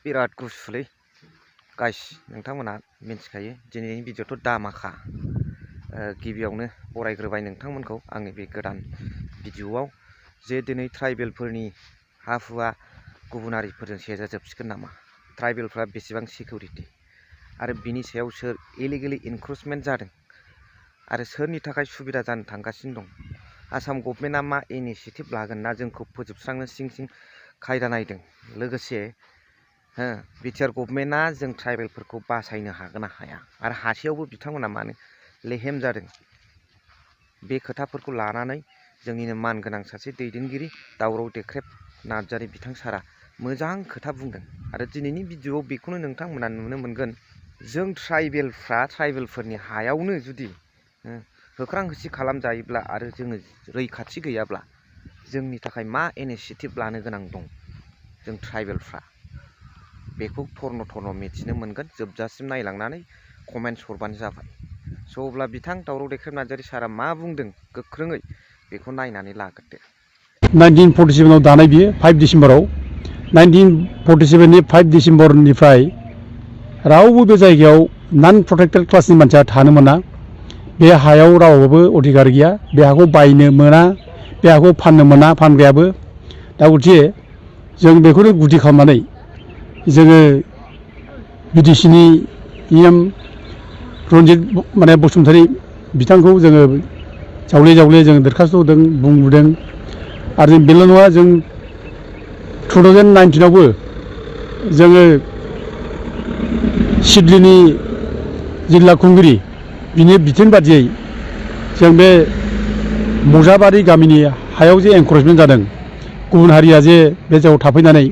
बिराद गुसुलै गाइस नोंथांमोना मिन्थिखायो दिनैनि भिडिअ'थ' दामाखा गिबियावनो बरायग्रोबाय नोंथांमोनखौ आंनि बे गोदान भिडिअ'आव जे दिनै ट्राइबेलफोरनि हा हुआ गुबुनारिफोरजों सेजाजोबसिगोन नामा ट्राइबेलफ्रा बेसेबां सिकिउरिटि आरो बिनि सायाव सोर इलिगेलि इनक्रुजमेन्ट जादों आरो सोरनि थाखाय सुबिदा जानो थांगासिनो दं आसाम गभर्नमेन्टआ मा इनिशिएटिभ लागोन ना जोंखौ फोजोबस्रांनो सिं सिं खायदा नायदों लोगोसे बिटिआर गभर्नमेन्टआ जों ट्राइबेलफोरखौ बासायनो हागोन ना हाया आरो हासेयावबो बिथांमोना मानो लेहेम जादों बे खोथाफोरखौ लानानै जोंनिनो मानगोनां सासे दैदेनगिरि दावराव देख्रेब नार्जारि बिथां सारा मोजां खोथा बुंदों आरो दिनैनि भिडिअ'आव बेखौनो नोंथांमोना नुनो मोनगोन जों ट्राइबेलफ्रा ट्राइबेलफोरनि हायावनो जुदि होख्रां होसि खालामजायोब्ला आरो जोङो रैखाथि गैयाब्ला जोंनि थाखाय मा इनिशिएटिभ लानो गोनां दं जों ट्राइबेलफ्रा बेखौ थर्न थर्न मिथिनो मोनगोन जोबजासिम नायलांनानै कमेन्ट्स हरबानो जाबाय स' अब्ला बिथां दावराव देख्रेब नार्जारि सारा मा बुंदों गोख्रोङै बेखौ नायनानै लाग्रोदो 1947 आव दानाय बियो 5 डिसेम्बराव 1947 नि 5 डिसेम्बरनिफ्राय रावबो बे जायगायाव नन प्रोटेक्टेड क्लासनि मानसिया थानो मोना बे हायाव रावबो अधिकार गैया बे हाखौ बायनो मोना बे हाखौ फाननो मोना फानग्रायाबो दा गथिखे जों बेखौनो गुदि खालामनानै जोङो बिटिसिनि इएम रन्जित माने बसुमतारी बिथांखौ जोङो जावले जावले जों दरखास्त होदों बुंबोदों आरो जों बेल' नङा जों 2019 आवबो जोङो सिडलीनि जिल्ला खुंगिरि बिनि बिथोन बादियै जों बे मजाबारि गामिनि हायाव जे एनक्रचमेन्ट जादों गुबुन हारिया जे बे जायगायाव थाफैनानै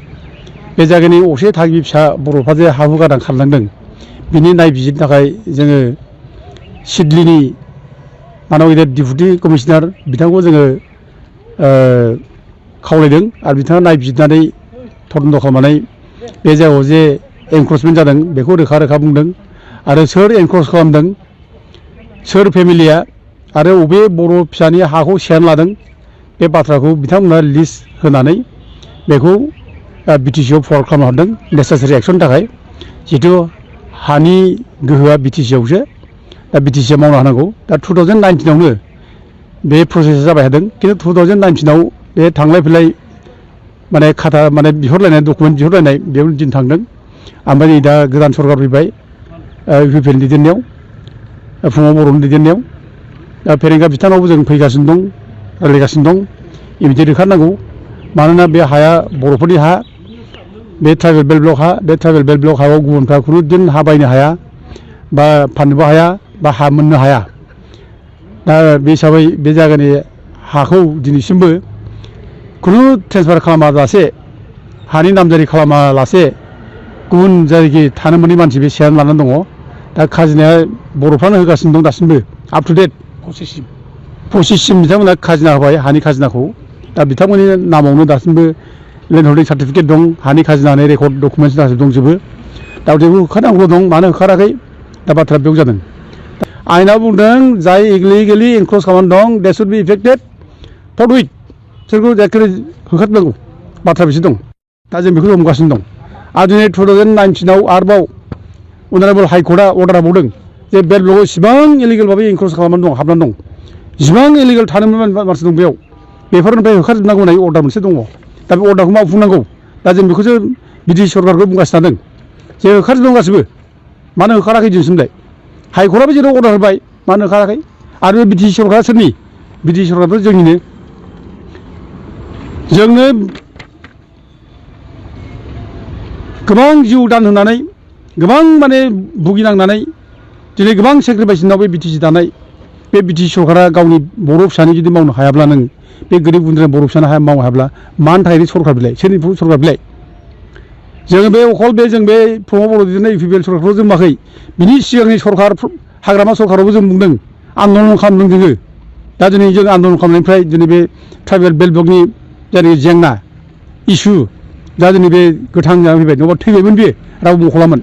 बे जायगानि असे थागिबि फिसा बर'फ्रा जे हा हु गारनानै खारलांदों बिनि नायबिजिरनो थाखाय जोङो सिडलीनि मानव गेदेर डिपुटि कमिशनार बिथांखौ जोङो खावलायदों आरो बिथाङा नायबिजिरनानै तदन्त खालामनानै बे जायगायाव जे एनक्रचमेन्ट जादों बेखौ रोखा रोखा बुंदों आरो सोर एनक्रच खालामदों सोर फेमिलिया आरो अबे बर' फिसानि हाखौ सेनानै लादों बे बाथ्राखौ बिथांमोना लिस्ट होनानै बेखौ बिटिसिआव फरवार्ड खालामना हरदों नेसेसारि एक्सननि थाखाय जिहेतु हानि गोहोआ बिटिसिआवसो दा बिटिसिआ मावना होनांगौ दा 2019 आवनो बे प्रसेसा जाबाय थादों खिन्थु 2019 आव बे थांलाय फैलाय माने खाथा माने बिहरलायनाय डकुमेन्ट बिहरलायनाय बेयाव दिन थांदों ओमफ्राय नै दा गोदान सरकार फैबाय इउपिपिएलनि दैदेननायाव फुङाव बर'नि दैदेननायाव दा फेरेंगा बिथांनावबो जों फैगासिनो दं रायज्लायगासिनो दं इमिडियेट होखारनांगौ मानोना बे हाया बर'फोरनि हा बे ट्राइबेल बेल्ट ब्लक हा बे ट्राइबेल बेल्ट ब्लक हायाव गुबुनफ्रा खुनु दिन हा बायनो हाया बा फाननोबो हाया बा हा मोननो हाया दा बे हिसाबै बे जायगानि हाखौ दिनैसिमबो खुनु ट्रेन्सफार खालामालासे हानि नामजारि खालामालासे गुबुन जायगायाव थानो मोनै मानसि बे सेनानै लानानै दङ दा खाजोनाया बर'फ्रानो होगासिनो दं दासिमबो आप टु डेट पसिससिम बिथांमोना खाजोना होबाय हानि खाजोनाखौ दा बिथांमोननि नामावनो दासिमबो लेन्ड हल्डिं सार्टिफिकेट दं हानि खाजोना होनाय रेकर्ड डकुमेन्टस गासिबो दंजोबो दा बेखौ होखारनांगौ दं मानो होखाराखै दा बाथ्राया बेयाव जादों आयेना बुंदों जाय इलिगेलि एनक्रच खालामनानै दं दे शुड बि इफेक्टेड फरथुइट बिसोरखौ एखेबारे होखारनांगौ बाथ्रा बिसोर दं दा जों बेखौ हमगासिनो दं आरो दिनै 2019 आव आरोबाव अनारेबल हाइकर्टआ अर्डार होबावदों जे बेल्ट ब्लकआव इसिबां इलिगेल भाबै एनक्रच खालामनानै दं हाबनानै दं जिसिबां इलिगेल थानो मोननाय मानसि दं बेयाव बेफोरनिफ्राय होखारजोबनांगौ होननाय अर्डार मोनसे दङ दा बे अर्डारखौ मावफुंनांगौ दा जों बेखौसो बिटिसि सरकारखौ बुंगासिनो थादों जे होखारजोबदों गासिबो मानो होखाराखै दिनैसिमलाय हाइकर्टआबो जेराव अर्डार होबाय मानो होखाराखै आरो बे बिटिसि सरकारा सोरनि बिटिसि सरकारफ्रा जोंनिनो जोंनो गोबां जिउ दान होनानै गोबां माने भुगिनांनानै दिनै गोबां सेक्रिफाइस होनाव बे बिटिसि दानाय बे बिटिसि सरकारा गावनि बर' फिसानि जुदि मावनो हायाब्ला नों बे गोरिब गुन्द्रा बर' फिसानो मावनो हायाब्ला मानि थाखाय सरकार बिलाइ सोरनि सरकार बिलाइ जोङो बे अखल बे जों बे प्रमद बर' दैदेननाय इउपिपिएल सरकारखौ जों बुङाखै बिनि सिगांनि सरकार हाग्रामा सरकारावबो जों बुंदों आन्दलन खालामदों जोङो दा दिनै जों आन्दलन खालामनायनिफ्राय दिनै बे ट्राइबेल बेल्ट ब्लकनि जायनाखि जेंना इसु दा दिनै बे गोथां जानानै फैबाय नङाबा थैबायमोन बे रावबो मख'लामोन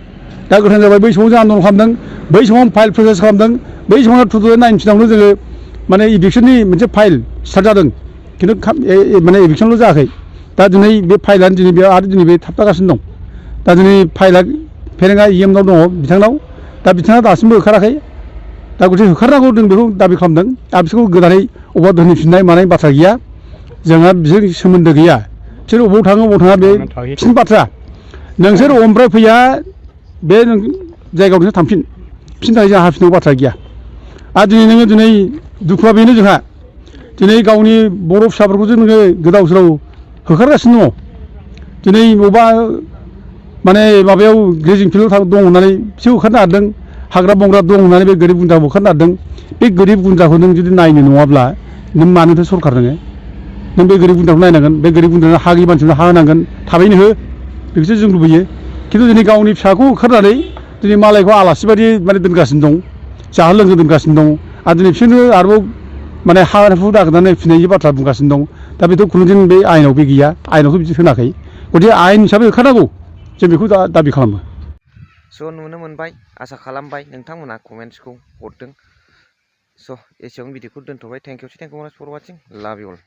दा गोथां जाबाय बै समाव जों आन्दलन खालामदों बै समाव फाइल प्रसेस खालामदों बै समाव 2019 आवनो जोङो माने इभिक्सननि मोनसे फाइल स्टार्ट जादों खिन्थु माने इभिक्सनल' जायाखै दा दिनै बे फाइलानो दिनै बेयाव आरो दिनै बे थाबथागासिनो दं दा दिनै फाइला फेरेंगा EM नाव दङ बिथांनाव दा बिथाङा दासिमबो होखाराखै दा गथिखे होखारनांगौ जों बेखौ दाबि खालामदों आरो बिसोरखौ गोदानै अबाव दोनहैफिननाय मानाय बाथ्रा गैया जोंहा बिजों सोमोन्दो गैया बिसोर अबाव थाङो अबाव थाङा बे फिन बाथ्रा नोंसोर अमफ्राय फैया बे जायगायाव नोंसोर थांफिन थाखाय जोंहा हाफिननांगौ बाथ्रा गैया आरो दिनै नोङो दिनै दुखुआ बेनो जोंहा दिनै गावनि बर' फिसाफोरखौसो नोङो गोदाव सोराव होखारगासिनो दङ दिनै बबेबा माने माबायाव ग्रेजिं फिल्डआव दं होननानै बिसोर होखारनो हादों हाग्रा बंग्रा दं होननानै बे गोरिब गुन्द्राखौ होखारनो हादों बे गोरिब गुन्द्राखौ नों जुदि नायनो नङाब्ला नों मानोथो सरखार नों बे गोरिब गुन्द्राखौ नायनांगोन बे गोरिब गुन्द्रानो हा गैयि मानसिनो हा होनांगोन थाबैनो हो बेखौसो जों लुबैयो खिन्थु दिनै गावनि फिसाखौ होखारनानै दिनै मालायखौ आलासि बायदि माने दोनगासिनो दं जाहो लोंहो दोनगासिनो दं आरो दिनै बिसोरनो आरोबाव माने हा हु नागिरनानै फिनायनि बाथ्रा बुंगासिनो दं दा बेथ' खुनुदिन बे आयेनाव बे गैया आयेनावथ' बिदि होनाखै गथिखे आयेन हिसाबै होखारनांगौ जों बेखौ दाबि खालामो स' नुनो मोनबाय आसा खालामबाय नोंथांमोना कमेन्ट्सखौ हरदों स' एसेयावनो भिडिअखौ दोनथ'बाय थेंक इउ फर वाचिं लाभ इउ अल